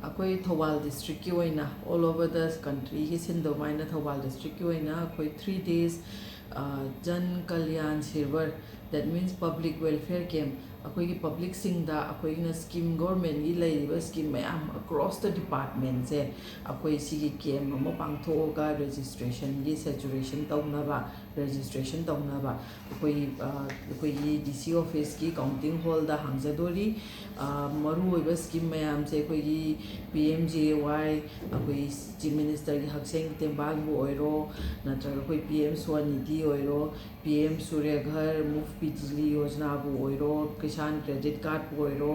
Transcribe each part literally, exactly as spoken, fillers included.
ꯑꯩꯈꯣꯏ ꯊꯧꯕꯥꯜ ꯗꯤꯁꯇ꯭ꯔꯤꯛꯀꯤ ꯑꯣꯏꯅ, all over the countryꯒꯤ ꯁꯤꯟꯗꯧꯃꯥꯏꯅ, ꯊꯧꯕꯥꯜ ꯗꯤꯁꯇ꯭ꯔꯤꯛꯀꯤ ꯑꯣꯏꯅ ꯑꯩꯈꯣꯏ three days Jan Kalyan ꯁꯤꯔꯕꯔ, that means public welfare camp, ꯑꯩꯈꯣꯏꯒꯤ ꯄꯕ꯭ꯂꯤꯛꯁꯤꯡꯗ ꯑꯩꯈꯣꯏꯒꯤꯅ ꯁ꯭ꯀꯤꯝ, ꯒꯣꯔꯃꯦꯟꯒꯤ ꯂꯩꯔꯤꯕ ꯁ꯭ꯀꯤꯝ ꯃꯌꯥꯝ across the departmentꯁꯦ ꯑꯩꯈꯣꯏ ꯁꯤꯒꯤ ꯀꯦꯝ ꯑꯃ ꯄꯥꯡꯊꯣꯛꯑꯒ ꯔꯦꯖꯤꯁꯇ꯭ꯔꯦꯁꯟꯒꯤ ꯁꯦꯆꯨꯔꯦꯁꯟ ꯇꯧꯅꯕ, ꯔꯦꯖꯤꯁꯇ꯭ꯔꯦꯁꯟ ꯇꯧꯅꯕ ꯑꯩꯈꯣꯏ ꯑꯩꯈꯣꯏꯒꯤ ꯗꯤ ꯁꯤ ꯑꯣꯐꯤꯁꯀꯤ ꯀꯥꯎꯟꯇꯤꯡ ꯍꯣꯜꯗ ꯍꯥꯡꯖꯗꯣꯔꯤ꯫ ꯃꯔꯨꯑꯣꯏꯕ ꯁ꯭ꯀꯤꯝ ꯃꯌꯥꯝꯁꯦ ꯑꯩꯈꯣꯏꯒꯤ ꯄꯤ ꯑꯦꯝ ꯖꯤ ꯑꯦ ꯋꯥꯏ, ꯑꯩꯈꯣꯏ ꯆꯤꯐ ꯃꯤꯅꯤꯁꯇꯔꯒꯤ ꯍꯛꯁꯦꯜꯒꯤ ꯇꯦꯡꯕꯥꯟꯕꯨ ꯑꯣꯏꯔꯣ, ꯅꯠꯇ꯭ꯔꯒ ꯑꯩꯈꯣꯏ ꯄꯤ ꯑꯦꯝ ꯁ꯭ꯋꯥꯅꯤꯙꯤ ꯑꯣꯏꯔꯣ, ꯄꯤ ꯑꯦꯝ ꯁꯨꯔ꯭ꯌ ꯘꯔ, ꯃꯨꯐ ꯕꯤꯖꯂꯤ ꯌꯣꯖꯅꯥꯕꯨ ꯑꯣꯏꯔꯣ, ꯀꯤꯁꯥꯟ ꯀ꯭ꯔꯦꯗꯤꯠ ꯀꯥꯔꯗꯄꯨ ꯑꯣꯏꯔꯣ,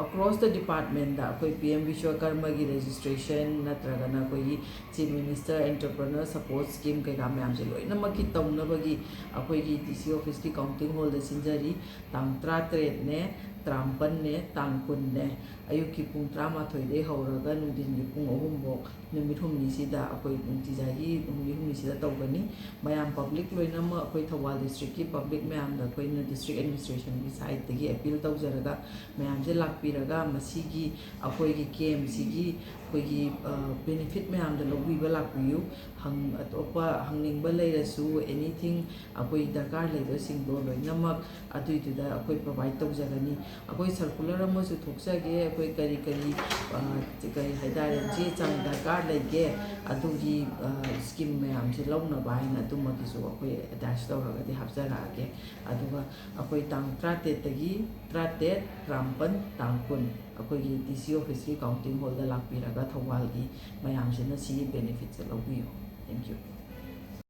across the departmentꯗ ꯑꯩꯈꯣꯏ ꯄꯤ ꯑꯦꯝ ꯕꯤꯁ꯭ꯋꯀꯔꯃꯒꯤ ꯔꯦꯖꯤꯁꯇ꯭ꯔꯦꯁꯟ ꯅꯠꯇ꯭ꯔꯒꯅ ꯑꯩꯈꯣꯏꯒꯤ chief minister entrepreneur support scheme ꯀꯩꯀꯥ ꯃꯌꯥꯝꯁꯦ ꯂꯣꯏꯅꯃꯛꯀꯤ ꯇꯧꯅꯕꯒꯤ ꯑꯩꯈꯣꯏꯒꯤ ꯗꯤ ꯁꯤ ꯑꯣꯐꯤꯁꯀꯤ ꯀꯥꯎꯟꯇꯤꯡ ꯍꯣꯜꯗ ꯁꯤꯟꯖꯔꯤ꯫ ꯇꯥꯡ ꯇꯔꯥꯇꯔꯦꯠꯅꯦ, ꯇꯔꯥꯃꯥꯄꯟꯅꯦ, ꯇꯥꯡ ꯀꯨꯟꯅꯦ, ꯑꯌꯨꯛꯀꯤ ꯄꯨꯡ ꯇꯔꯥꯃꯥꯊꯣꯏꯗꯒꯤ ꯍꯧꯔꯒ ꯅꯨꯡꯊꯤꯟꯒꯤ ꯄꯨꯡ ꯑꯍꯨꯝꯐꯥꯎ ꯅꯨꯃꯤꯠ ꯍꯨꯝꯅꯤꯁꯤꯗ ꯑꯩꯈꯣꯏ ꯅꯨꯡꯇꯤꯖꯥꯒꯤ ꯅꯨꯃꯤꯠ ꯍꯨꯝꯅꯤꯁꯤꯗ ꯇꯧꯒꯅꯤ꯫ ꯃꯌꯥꯝ ꯄꯕ꯭ꯂꯤꯛ ꯂꯣꯏꯅꯃꯛ, ꯑꯩꯈꯣꯏ ꯊꯧꯕꯥꯜ ꯗꯤꯁꯇ꯭ꯔꯤꯛꯀꯤ ꯄꯕ꯭ꯂꯤꯛ ꯃꯌꯥꯝꯗ ꯑꯩꯈꯣꯏꯅ ꯗꯤꯁꯇ꯭ꯔꯤꯛ ꯑꯦꯗꯃꯤꯅꯤꯁꯇ꯭ꯔꯦꯁꯟꯒꯤ ꯁꯥꯏꯠꯇꯒꯤ ꯑꯄꯤꯜ ꯇꯧꯖꯔꯒ ꯃꯌꯥꯝꯁꯦ ꯂꯥꯛꯄꯤꯔꯒ ꯃꯁꯤꯒꯤ ꯑꯩꯈꯣꯏꯒꯤ ꯀꯦꯝꯁꯤꯒꯤ ꯑꯩꯈꯣꯏꯒꯤ ꯕꯦꯅꯤꯐꯤꯠ ꯃꯌꯥꯝꯗ ꯂꯧꯕꯤꯕ ꯂꯥꯛꯄꯤꯌꯨ꯫ ꯑꯇꯣꯞꯄ ꯍꯪꯅꯤꯡꯕ ꯂꯩꯔꯁꯨ, ꯑꯦꯅꯤꯊꯤꯡ ꯑꯩꯈꯣꯏ ꯗꯔꯀꯥꯔ ꯂꯩꯕꯁꯤꯡꯗꯣ ꯂꯣꯏꯅꯃꯛ ꯑꯗꯨꯏꯗꯨꯗ ꯑꯩꯈꯣꯏ ꯄ꯭ꯔꯣꯚꯥꯏꯠ ꯇꯧꯖꯒꯅꯤ꯫ ꯑꯩꯈꯣꯏ ꯁꯔꯀꯨꯂꯔ ꯑꯃꯁꯨ ꯊꯣꯛꯆꯒꯦ, ꯑꯩꯈꯣꯏ ꯀꯔꯤ ꯀꯔꯤ ꯀꯔꯤ ꯍꯥꯏꯇꯥꯔꯦ, ꯆꯦ ꯆꯥꯡ ꯗꯔꯀꯥꯔ ꯂꯩꯒꯦ, ꯑꯗꯨꯒꯤ ꯁ꯭ꯀꯤꯝ ꯃꯌꯥꯝꯁꯦ ꯂꯧꯅꯕ ꯍꯥꯏꯅ ꯑꯗꯨꯃꯛꯀꯤꯁꯨ ꯑꯩꯈꯣꯏ ꯑꯦꯇꯦꯆ ꯇꯧꯔꯒꯗꯤ ꯍꯥꯞꯆꯔꯛꯑꯒꯦ꯫ ꯑꯗꯨꯒ ꯑꯩꯈꯣꯏ ꯇꯥꯡ ꯇꯔꯥꯇꯔꯦꯠꯇꯒꯤ, ꯇꯔꯥꯇꯔꯦꯠ, ꯇꯔꯥꯃꯥꯄꯟ, ꯇꯥꯡ ꯀꯨꯟ ꯑꯩꯈꯣꯏꯒꯤ ꯗꯤ ꯁꯤ ꯑꯣꯐꯤꯁꯀꯤ ꯀꯥꯎꯟꯇꯤꯡ ꯍꯣꯜꯗ ꯂꯥꯛꯄꯤꯔꯒ ꯊꯧꯕꯥꯜꯒꯤ ꯃꯌꯥꯝꯁꯤꯅ ꯁꯤꯒꯤ ꯕꯦꯅꯤꯐꯤꯠꯁꯦ ꯂꯧꯕꯤꯌꯨ꯫ Thank you꯫